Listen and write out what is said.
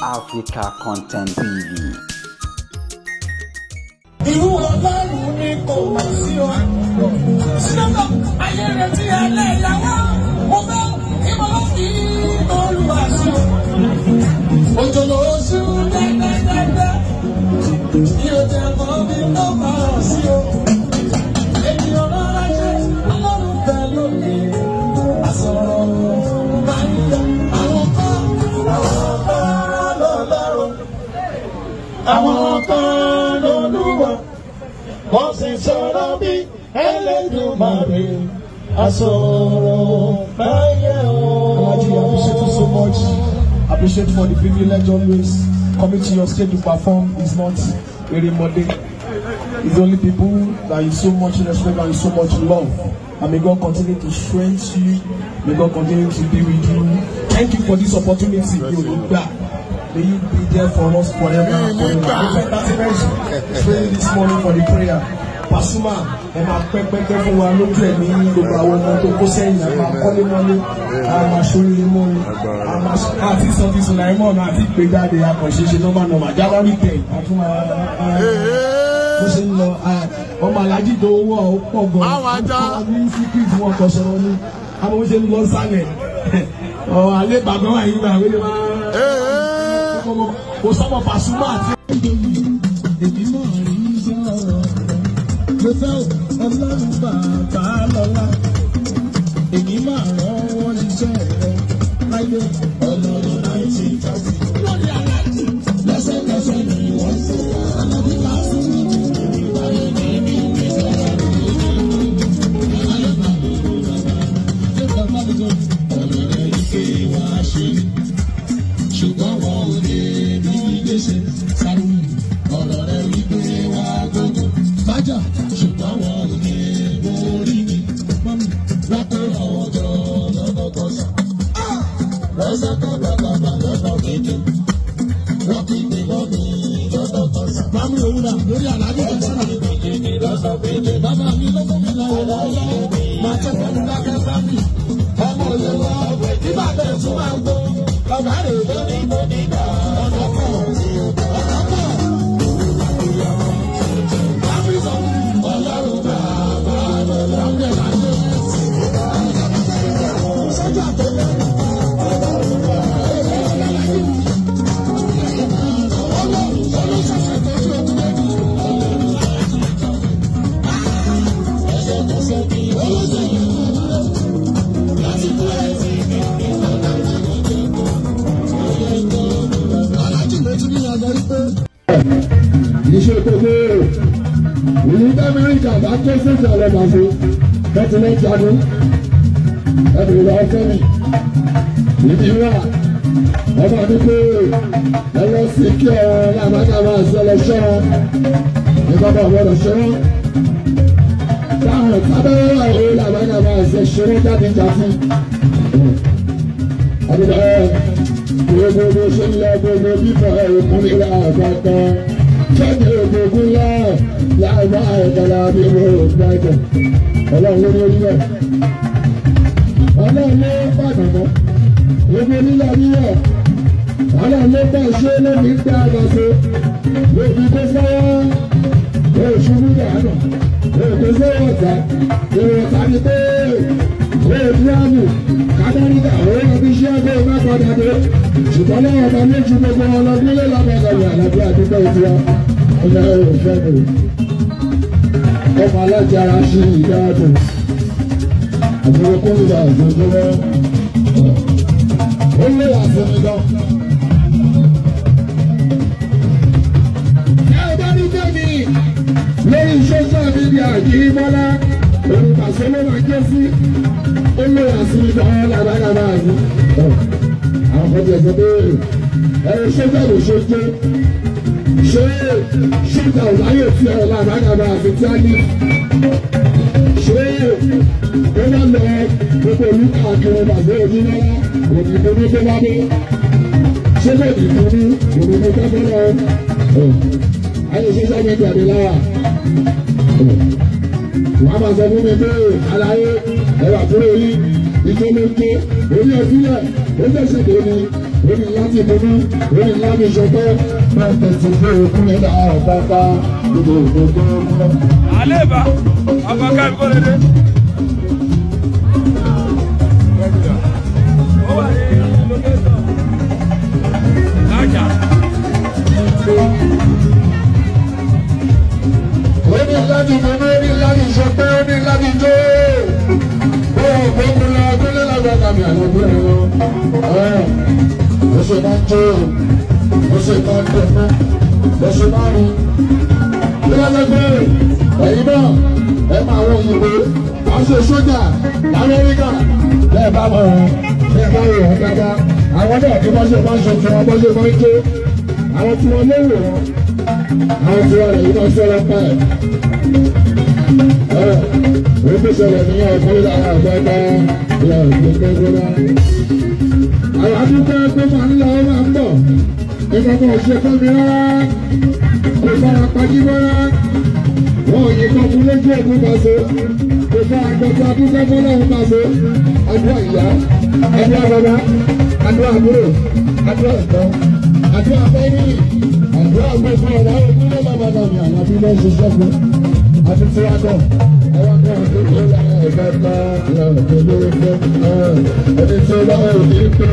Africa Content TV. Irú ọlọ́run ni kò mọ̀ sí ọ. Sinọ́tọ̀ ayé rẹ̀ ti ẹlẹ́yàwó. Mo fẹ́ kí mo lọ fi Olúwa sí ọ. Òjò ló ṣú dẹ́dẹ́dẹ́dẹ́. Kí o jẹ mọ́ mi tó máa sí ọ. Ènìyàn rárá jẹ́ ọlọ́run bẹ́ẹ̀ lónìí. Àsọ̀rọ̀ máa ń yọ àwọn kan lọ́lọ́run. Àwọn kan lọ́lúwa. Wọ́n sì sọ̀rọ̀ bí Ẹlẹ́dùmarè, àsọ̀rọ̀ báyẹ̀ o. Alhaji, I appreciate you so much. Appreciate for the privilege always coming to your stage to perform is not a Monday. It's only people that you so much respect and you so much love. And may God continue to strengthen you. May God continue to be with you. Thank you for this opportunity. You will be back. May you be there for us forever and forever. Praying this morning for the prayer. Pasuma, ẹ máa pẹ́pẹ́pẹ́ fún wa lójú ẹ̀mí gbogbo àwọn ọmọ tó kó sẹ́yìn, a máa kọ́lé mọ́lé, a máa ṣoríire mọ́lé, a máa àti sọ́tì Sùláìmọ́ọ̀nù àti ìgbéjáde akọ̀ṣeṣe nọ́mbà nọ́mbà January 10 àtúmọ̀ bó ṣe ń lọ ọmọ alájí tó wọ̀ ó pọ̀ gan-an ní secret wọn kò sọ̀rọ̀ ní àwọn bó ṣe ń lọ sálẹ̀ ọ̀ alẹ́ bàbá wà yín gbà wílé máa kò sọ́mọ Pasuma àti. Èmi mọ̀ rí sọ̀rọ̀ mo fẹ́ ọlọ́run bàbá lọ́la èmi máa rán wọ́n ṣiṣẹ́ rẹ̀ láyé ọlọ́run 1930. Lórí aláàjì lẹ́sẹ̀kẹsẹ̀ ni wọ́n ṣe alábí máa fún mi. Ṣùgbọ́n wọn ò lè rí gbèsè sáré ọ̀rọ̀ rẹ̀ wípé wá gbogbo bájà ṣùgbọ́n wọn ò lè borí mi mọ́mí wọ́n kó àwọn jọ lọ́nà kọ́sà wọ́n sá kábàkábà lọ́nà kéde wọ́n kí mi mọ́mí lọ́nà kọ́sà. Bámi òun náà lórí àlájì tó sára. Bàbá mi ló fún mi lọ́wọ́ lọ́wọ́ máa tẹ́ pẹ̀lú lákẹ́ bá mi. Ọmọ òye wọ nígbà bẹ́ẹ̀ tún máa ń gbọ́. Bàbá rẹ̀ ló ní mo ní gbà ọ̀nà pọ̀ ọ̀nà pọ̀. Ọlọ́run bàbá lọ́la ń bẹ̀rẹ̀ àjọ. Sọ́jà tó lẹ́nu. Ọlọ́run bàbá Iṣẹ́ gbogbo ìlú Amẹ́ríkà bá ké sèse ọlọ́màṣe kẹ́tìlẹ́ jagun ẹ̀bùrù lọ fẹ́mi ìdí wà ọmọ mi pé ẹ lọ sí kí ọ làbákàbà ṣẹlẹ̀ ṣọ́ ní bàbá ọ̀gbọ́dọ̀ ṣe wọ́n táwọn tábẹ́rẹ́ wà ó làbákàbà ṣe ṣe wọ́n jáde jáde àbúrò gbogbo ṣe ń lọ gbogbo bíbọ̀ ẹ̀rọ kúnlẹ̀ àgbàgbà kẹ́ni ògbógun láàbá àìkàlà bí mo gbàgbọ́ ọlọ́run ló ní orí rẹ̀ ọlọ́run ló pàdánù gbogbo nílẹ̀ nílẹ̀ ọlọ́run ló bá ṣe lómi gbé àgbàso lómi tó fọwọ́ oṣù nígbà náà èkó sówó ọ̀tá èrò ọ̀tá ni pé èèdú àmì kádàríkà òun ọbí iṣẹ́ ẹgbẹ́ ìmá padà dé ṣùgbọ́n lọ́wọ́ ọba méjì gbogbo ọlọ́dún lé lábẹ́gàwé àlàbí àdúgbò ìtura ọ̀nà òfẹ́ mi ọmọ alájàra sí ìdáàbò àbúrò kúndà òjòjúmọ́ ó lé àfẹnì gan. Ẹ bá ní tẹ̀mí lórí social media yìí mọ́lá olùpàṣẹ ló máa jẹ́ sí ó lé àfẹnì gan lábàgàbà yìí. Àwọn kan ti ẹ̀sọ́ pé ẹ̀rọ sójà ló ṣe jẹ́ ṣé ṣúgà ò láyè tí ẹ̀rọ làbàgàbà àti tí a ní. Ṣé ó bá lọ gbogbo ìlú káàkiri bàbá òní náírà òdìbò ní tó bá dé. Ṣé kò dìbò ní òdìbò tó bá lọ? Ayé social media ni lára. Wàá máa sọ fún mi pé aláyé ẹ̀rọ àbúrò yìí ìjọ ló ń tó orí ẹ̀fílẹ̀ ó fẹ̀sẹ̀ dé ni Lórí láti dúdú, lórí láti ṣọpẹ́, máa tẹ̀sí pé òkú ní àbáta gbogbo gbogbo. Àlébà, àbáká mi kò lè dé. Ó wà ní lókèsàn. Lájà. Lórí láti dúdú, lórí láti ṣọpẹ́, lórí láti jó. Bóyá òkú lọ, kúlẹ̀ lágbàdà mi àlọ́ bó ṣe máa ń jó, bó ṣe máa ń dẹ̀fẹ́, bó ṣe máa ń rí. Bí wọ́n ṣe pé ẹ̀yin náà ẹ máa wọ òyìnbó, aṣọ sójà l'Amẹ́ríkà, bẹ́ẹ̀ bá wọ̀ wọ́n, bẹ́ẹ̀ bá wọ̀ wọ́n dáadáa. Àwọn náà bí wọ́n ṣe máa ń ṣe tí wọ́n bó ṣe máa ń jó, àwọn tí wọ́n léwò wọn, àwọn tí wọ́n lè yí náà sọ̀rọ̀ pa ẹ̀. Ẹ̀ ẹ̀ ṣẹlẹ̀ ní ọ̀pọ̀ ìlànà àgbàgbà ìlànà ìgbẹ́gbẹ́gbẹ́. Àwọn adúgbò pé máa ń lọ máa ń bọ̀, nígbà tó ṣe fún mi rárá, kò fara pajú rárá, wọn ò yìnbọn fún lójú ògùn pàṣẹ, kò fara gbọ̀ngàn adúgbò fọlọ́run pàṣẹ, àdúrà ìyá, àdúrà bàbá, àdúrà àbúrò, àdúrà ẹ̀gbọ́n, àdúrà fẹ́mìlì, àdúrà gbogbo ọ̀rọ̀ ògùn ló bàbá mi àlàbí ló ń ṣiṣẹ́ fún, àti tíráàkọ̀. Ẹni tí ó bá wù ní pé.